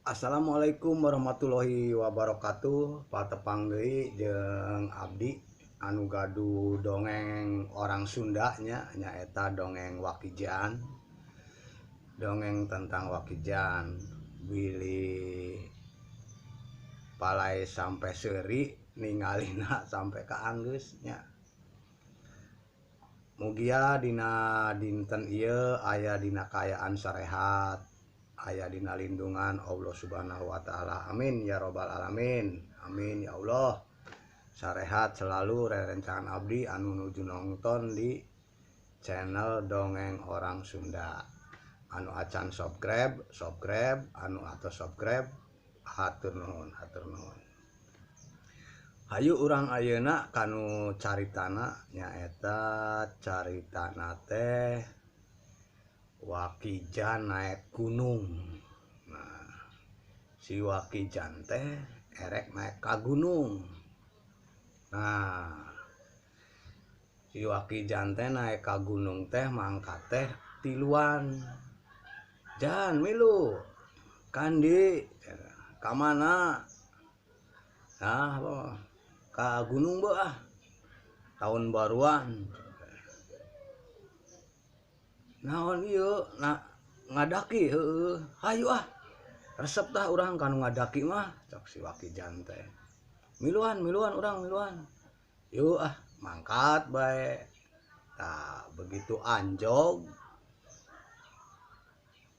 Assalamualaikum warahmatullahi wabarakatuh. Patepang deui jeung abdi anu gaduh dongeng orang Sunda nya, nyaeta dongeng Wakijan. Dongeng tentang Wakijan bilih palai sampai seuri ningalina sampai ka anggeus nya. Mugia dina dinten ieu aya dina kaayaan sarehat, aya dina lindungan Allah Subhanahu wa taala. Amin ya robbal alamin. Amin ya Allah. Sarehat selalu rerencangan abdi anu nuju nonton di channel Dongeng Orang Sunda. Anu acan subscribe, subscribe, anu atos subscribe, hatur nuhun, hatur nuhun. Hayu urang ayeuna kanu caritana nyaeta caritana teh Wakijan naik gunung. Nah, si Wakijan teh erek naik ka gunung. Nah, si Wakijan teh naik ka gunung teh mangkat teh tiluan. Jan milu kandi ka mana? Nah, ka gunung beuh ah. Tahun baruan. Naon ieu na ngadaki heueuh. Hayu ah. Resep tah urang kanu ngadaki mah, cok si Wakijan teh. Miluan, miluan urang miluan. Yuk ah, mangkat bae. Tah, begitu anjog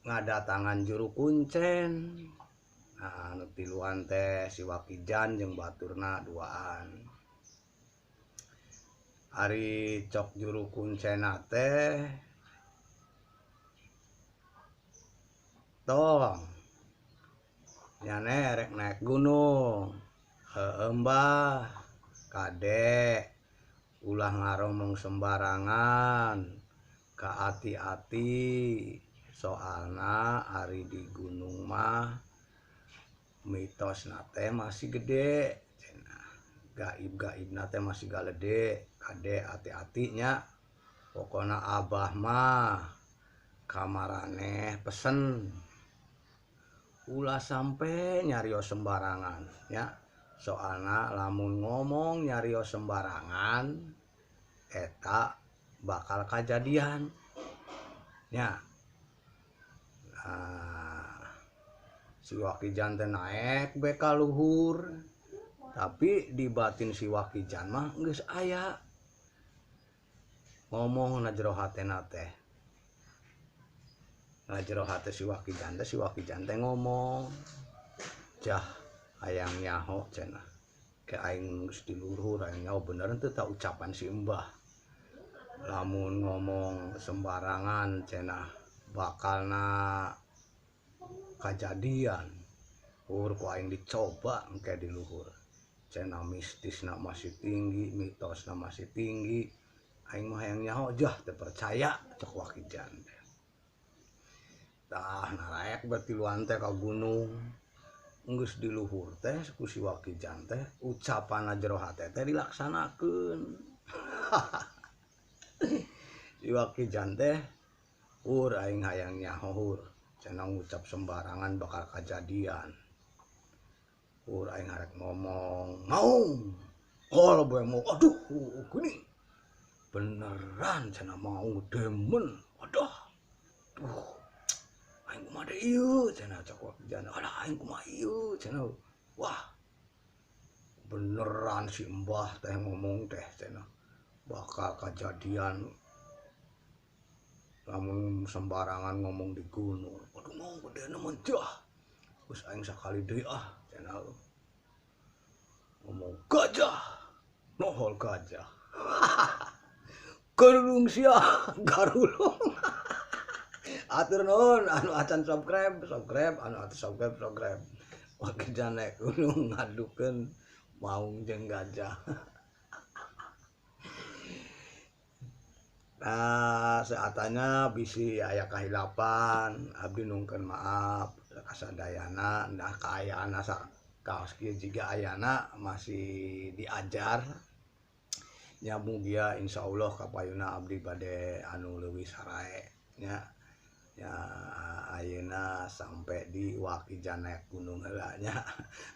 ngadatangan juru kuncen. Nah, anu tiluan teh si Wakijan jeung baturna duaan. Ari cok juru kuncena teh tong nyane rek naik gunung. Heueuh mbah, kade ulah ngaromong sembarangan, kaati-ati soalna ari di gunung mah mitosna teh masih gede cenah, gaib-gaibna teh masih galede, kade ati-ati nya. Pokona abah mah kamaraneh pesen ulah sampe nyarios sembarangan ya, soalna lamun ngomong nyarios sembarangan eta bakal kajadian nya. Nah, si Wakijan teh naek be ka luhur, tapi di batin si Wakijan mah geus aya ngomong na jero hatena teh. Na jero hate si Wakijan teh, si Wakijan teh ngomong, jah hayang nyaho cenah, ke aing geus di luhur hayang nyaho bener teu ta ucapan si embah, lamun ngomong sembarangan cenah bakalna kajadian. Hur ku aing dicoba engke di luhur cenah, mistisna masih tinggi, mitosna masih tinggi, aing mah hayang nyaho jah teu percaya cok Wakijan teh. Tah naraek batiluan teh ka gunung. Geus di luhur teh ku si Wakijan teh ucapanna jero hate teh dilaksanakeun. Si Wakijan teh hur aing hayang nyaho hur cenah ngucap sembarangan bakal kajadian. Hur aing harek ngomong maung. Kalau bae mau aduh gini. Beneran cenah mau demen. Aduh. Duh. Aing kumaha deui ieu cenah cok Wakijan. Alah aing kumaha ieu cenah. Wah. Beneran si embah teh ngomong teh cenah bakal kajadian lamun sembarangan ngomong di gunung. Aduh mau gedena mah jah. Geus aing sakali deui ah cenah. Ngomong gajah. Nohol gajah. Garulung sia, garulung. Atur nuhun anu acan subscribe, subscribe, anu acan subscribe, subscribe. Wakijan naik gunung ngadukeun maung jeung gajah. Nah, saatanya bisi aya kahilapan, abdi nungkeun maaf kasadayana, nah kaayaan asa kaos kieu jiga ayana masih diajar. Nya mugia insyaallah kapayuna abdi bade anu leuwih sarae nya. Ya ayeuna sampai di Wakijan naik gunung heula nya,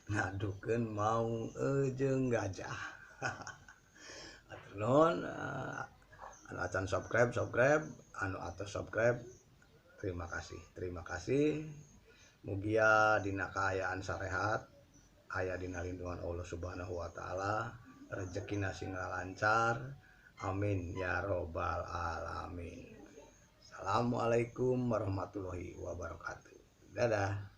ngadukeun maung jeung gajah. Hatur nuhun, anu acan subscribe, subscribe, anu atos subscribe terima kasih, terima kasih. Mugia dina kaayaan sarehat, aya dina lindungan Allah Subhanahu wa taala, rezekina sing lancar. Amin ya robbal alamin. Assalamualaikum warahmatullahi wabarakatuh. Dadah.